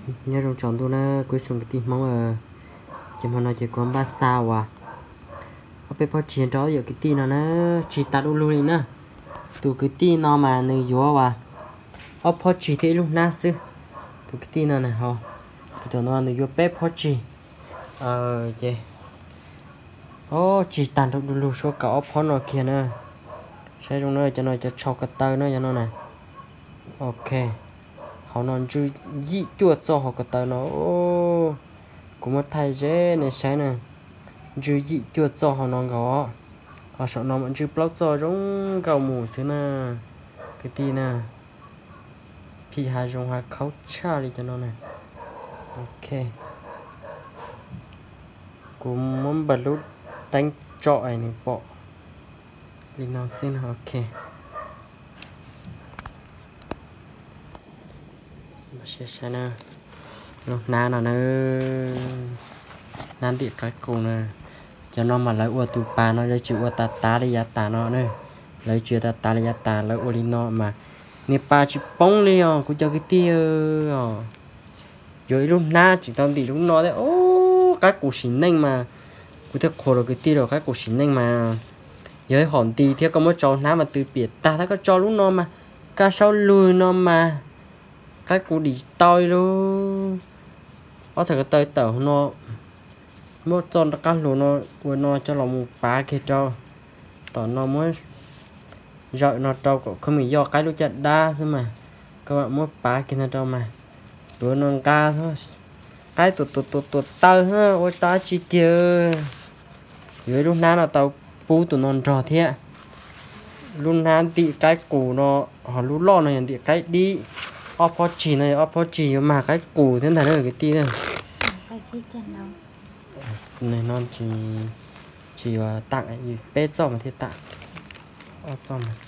Nyob zoo tsaus ntuj na kuv ib tsoom kwv tij Hmoob, ces hmo no ces kuv npaj xa uas ob peb phab tsig rau yawm kwv tij no na, tsig tas du lug li na. Tus kwv tij no mas nws yuav uas ob phab tsig thiab ib lub hnab xwb. Tus kwv tij no na, tus no nws yuav peb phab tsig. Ces ob tsig tag nrho du lug, suav kaum ob phab no kiag na. Saib zoo na, cov no cov tshau ko taw na, cov no na. Ok, hauv no ntsw yim cuaj txoj hauv ko taw no. Kuv muab thaij ze nej saib na, ntsw yim cuaj txoj hauv no nkaus. Ho saum no mas ntsw plaub txoj zoo nkauj mus xwb na, kwv tij na. Phim hav zoov hav khaub tshaj li cov no na. Ok, kuv muab npawg lub teeb tso es nws pom li no xwb na. Ok, lub hnab no na, hnab ntim qaib qus na. Cov no mas lawv ua tus pas no lawv tsis ua tas tas li yav tas no na. Lawv tsis ua tas tas li yav tas, lawv ua li no mas niag pas tsis poob li os kuv cov kwv tij os. Yuav ib lub hnab tseem tau ntim lub no thiab. Qaib qus sim neej mas, kuv thiaj qhuas rau kwv tij rau, qaib qus sim neej mas yog ib hom nti thiab, koj muab tso hnab mas tw piam tag, tab koj tso lub no mas kaj saub lug no mas qaib qus dim tsis tau li lauj. Ob txhais ko taw tawm hauv no, muab txoj qab hlua no ua no coj los mus pav kiag rau tom no, muab zawm no rau kom khob mis yoj qaib lub caj dab xwb mas, koj mam muab pav kiag no rau mas, tuav no nqa, qaib tuam tuam tuam taw ua tau dab tsi kiag. Yuav ib lub hnab no tau pub tus no nrog thiab. Lub hnab ntim qaib qus no, ho lub loj no yog ntim qaib dib. Ob phab tsig no yog ob phab tsig yuav mag qaib qus thiab ntag na kwv tij na. No tsis yuav tam, peb txoj mas thiaj tam. Ob txoj mas